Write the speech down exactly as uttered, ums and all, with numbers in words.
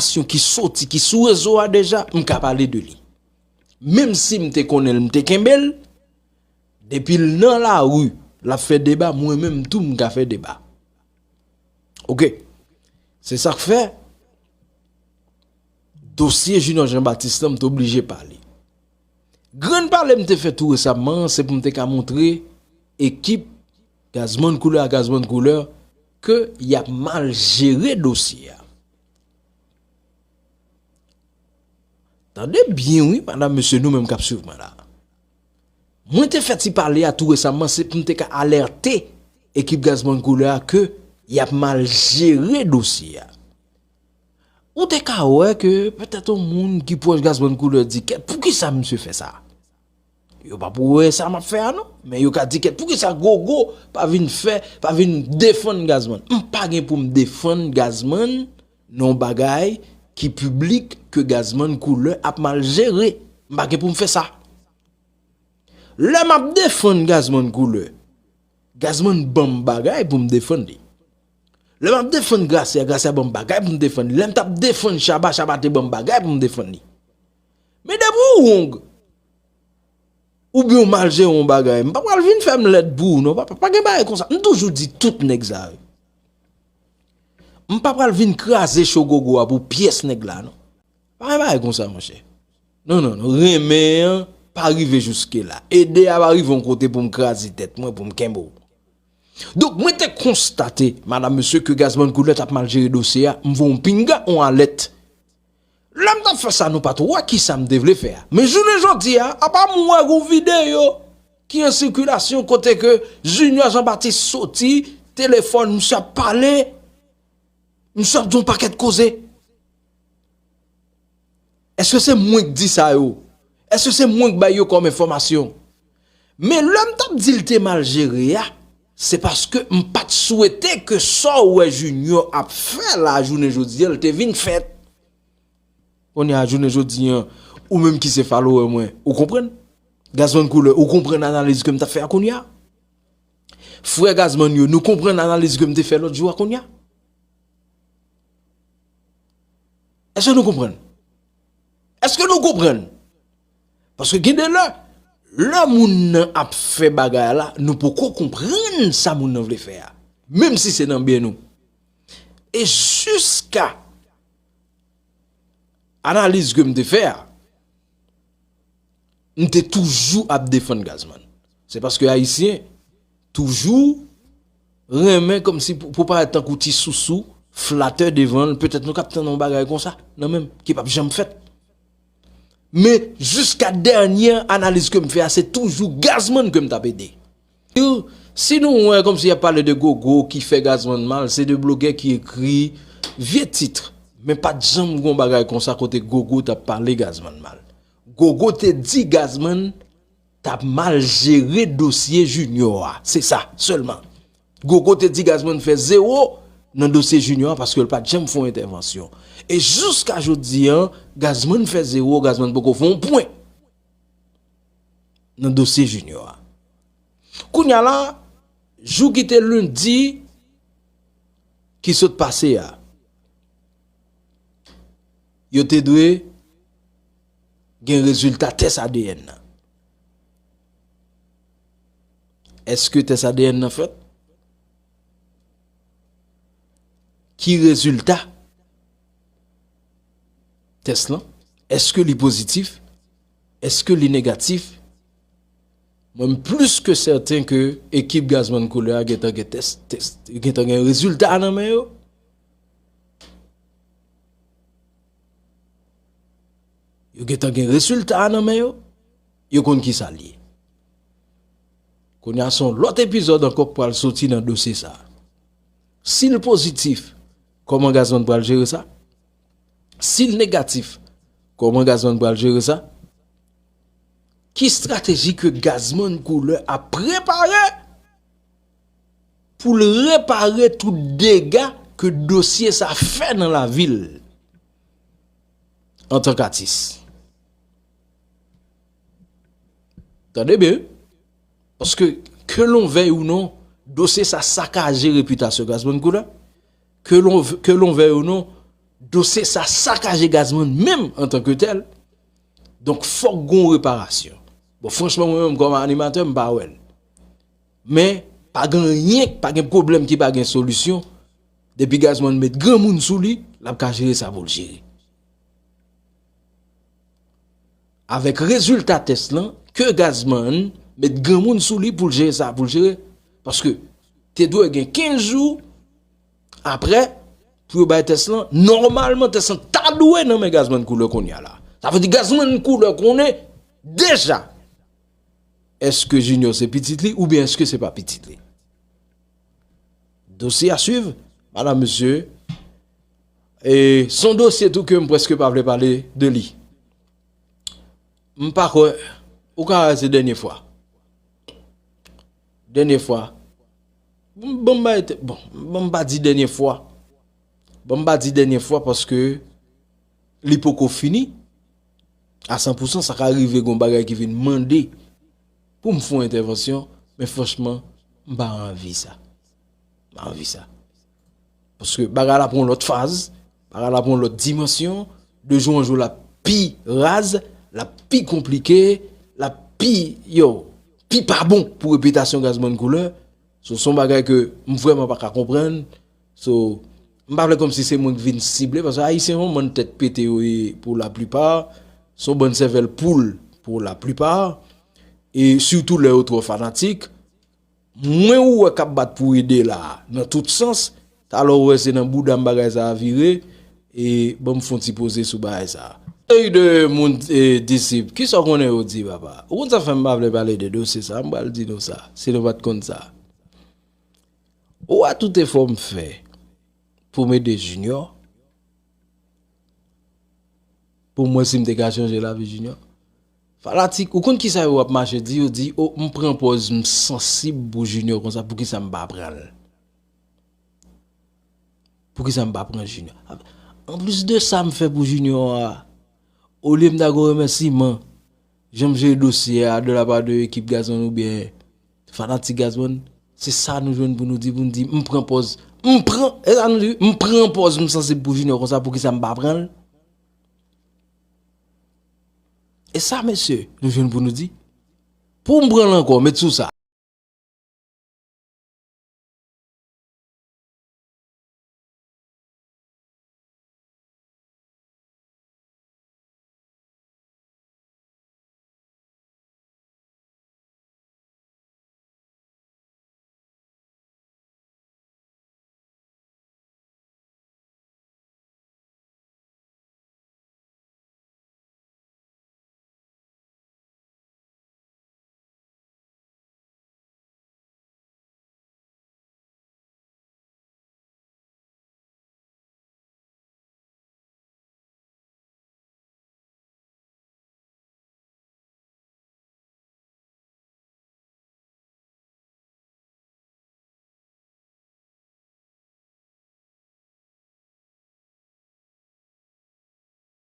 enfòmasyon ki soti, ki sou rezo a deja, m ka pale de li. Menm si m te konnen l, m te kenbe l, depi l nan lari, l ap fè deba, mwen menm tou m ka fè deba. Oke. Se sa k fè, dosye Junior Jean Baptiste lan, m t oblije pale. Grenn pale m te fè tou resaman an, se pou m te ka montre ekip Gazman Koulè a, Gazman Koulè, ke y ap mal jere dosye a. Tande byen wi, madanm, mesye, nou menm k ap swiv mwen la. Mwen te fè ti pale a tou resaman, se pou m te ka alète ekip Gazman Koulè a ke y ap mal jere dosye a. Ou te ka wè ke petèt yon moun ki pwòch Gazman Koulè di, kèt, poukisa misye fè sa? Yo p ap wè sa m ap fè a non, men yo ka di, kèt, poukisa Gogo pa vin fè, pa vin defann Gazman? M pa gen pou m defann Gazman nan yon bagay ki piblik ke Gazman Koulè ap mal jere. M pa gen pou m fè sa. Lè m ap defann Gazman Koulè, Gazman ban m bagay pou m defann li. Lè m ap defann Gracia, Gracia ban m bagay pou m defann li. Lè m t ap defann Shabba, Shabba te ban m bagay pou m defann li. Men depi w wrong, oubyen w mal jere yon bagay, m pa pral vin fè m lèd pou ou non, pa, pa, pa gen bagay konsa. M toujou di tout nèg sa yo. M pa pral vin kraze cho Gogo a pou pyès nèg la non. Pa gen bagay konsa, monchè. Non, non, non. Renmen an pa rive jouske la. Ede a pa rive yon kote pou m kraze tèt mwen, pou m kenbe w. Donk, mwen te konstate, madanm, mesye, ke Gazman Koulè t ap mal jere dosye a. M voye yon pinga, yon alèt. Lè m t ap fè sa, nou pa t wè kisa m te vle fè a. Men jounen jodi a, apa m wè yon videyo ki an sikilasyon kote ke Junior Jean Baptiste soti, telefòn, misye ap pale, misye ap di yon pakèt koze. Èske se mwen k di sa yo? Èske se mwen k bay yo kòm enfòmasyon? Men lè m t ap di l te mal jere a, se paske m pa t swete ke sa w wè Junior ap fè la jounen jodi a, l te vin fèt. Kounye a, jounen jodi a, ou menm ki se follower mwen, ou konprann? Gazman Koulè, ou konprann analiz ke m t ap fè a kounye a? Frè Gazman yo, nou konprann analiz ke m te fè lòt jou a kounye a? Èske nou konprann? Èske nou konprann? Paske gen de lè, lè moun nan ap fè bagay la, nou poko konprann sa moun nan vle fè a. Menm si se nan byen nou. E jiska analiz ke m te fè a, m te toujou ap defann Gazman. Se paske Ayisyen toujou renmen kòmsi pou, pou parèt tankou ti sousou, flatè devan l. Petèt nou k ap tann yon bagay konsa nan men m, ki p ap janm fèt. Men jiska dènye analiz ke m fè a, se toujou Gazman ke m t ap ede. Si nou wè kòmsi y ap pale de Gogo ki fè Gazman mal, se de blogè ki ekri vye tit. Men pa t janm gon bagay konsa kote Gogo t ap pale Gazman mal. Gogo te di Gazman t ap mal jere dosye Junior a. Se sa sèlman. Gogo te di Gazman fè zewo nan dosye Junior a paske l pa t janm fè yon entèvansyon. E jiska jodi a, Gazman fè zewo, Gazman poko fè yon pwen nan dosye Junior a. Kounye a la, jou ki te lendi ki sot pase a, yo te dwe gen rezilta tès A D N nan. Èske tès A D N nan fèt? Ki rezilta tès lan? Èske li pozitif? Èske li negatif? Mwen, m plis ke sèten ke ekip Gazman Koulè a gentan gen tès, tès, gentan gen rezilta a nan men yo. Yo gentan gen rezilta a nan men yo. Yo konn kisa l ye. Kounye a, se yon lòt epizòd ankò k pral soti nan dosye sa a. Si l pozitif, kòman Gazman pral jere sa? Si l negatif, kòman Gazman pral jere sa? Ki estrateji ke Gazman Koulè ap prepare pou l repare tout dega ke dosye sa fè nan lavi l antank atis? Tande byen, paske, ke l'on veuille ou non, dosye sa sakaje repitasyon Gazman Koulè. Ke l'on, ke l'on veuille ou non, Dosye sa sakaje Gazman menm antanke tèl. Donk, fòk gon reparasyon. Bon, franchman, mwen menm kòm animatè, m pa wè l. Men, pa gen anyen, pa gen pwoblèm ki pa gen solisyon. Depi Gazman met granmoun sou li, l ap ka jere sa pou l jere. Avèk rezilta tès lan, ke Gazman met granmoun sou li pou l jere sa pou l jere. Paske te dwe gen kenz jou apre pou yo bay tès lan. Nòmalman, tès lan ta dwe nan men Gazman Koulè kounye a la. Sa vle di Gazman Koulè konnen deja èske Junior se pitit li oubyen èske se pa pitit li. Dosye a swiv, madanm, mesye. E se yon dosye tou ke m prèske pa vle pale de li. M pa kwè, ou ka wè se dènye fwa. Dènye fwa. Bon, bon, m pa di dènye fwa. Bon, m pa di dènye fwa paske li poko fini a san pou san. Sa ka rive gon bagay ki vin mande pou m fè yon entèvansyon, men franchman, m pa anvi sa. M pa anvi sa. Paske bagay la pran yon lòt faz, bagay la pran yon lòt dimansyon, de jou an jou l ap pi raz, l ap pi konplike, l ap pi, yo, pi pa bon pou repitasyon Gazman Koulè. So, se yon bagay ke m vrèman pa ka konprann. So, m pa vle kòmsi se mwen ki vin sible, paske Ayisyen se yon bann tèt pete yo ye pou laplipa, se yon bann sèvèl poul pou laplipa, e sitou lè yo twò fanatik. Mwen ou wè k ap bat pou ede la, nan tout sans, talè w wè se nan bouda m bagay sa a vire, e ban m fè yon ti poze sou bagay sa a. Ey de moun, e, disip, kisa w konnen yo di, papa? Ou konn sa fè m pa vle pale de dosye sa a, m pral di nou sa, si nou pa t konn sa. Ou wè tout efò m fè pou m ede Junior, pou m wè si m te ka chanje lavi Junior. Fanatik, ou konn kisa yo ap mache di? Yo di, o, m pran pòz m sansib pou Junior konsa, poukisa m pa pran l? Poukisa m pa pran Junior? Anplis de sa m fè pou Junior a, olye m ta gon remèsiman, jan m jere dosye a de la part de ekip Gazman oubyen fanatik Gazman, se sa nou jwenn pou nou di, pou nou di, m pran pòz, m pran, e sa nou di, m pran pòz m sansib pou Junior konsa, poukisa m pa pran l? E sa, mesye, nou jwenn pou nou di. Pou m pran l ankò, met sou sa.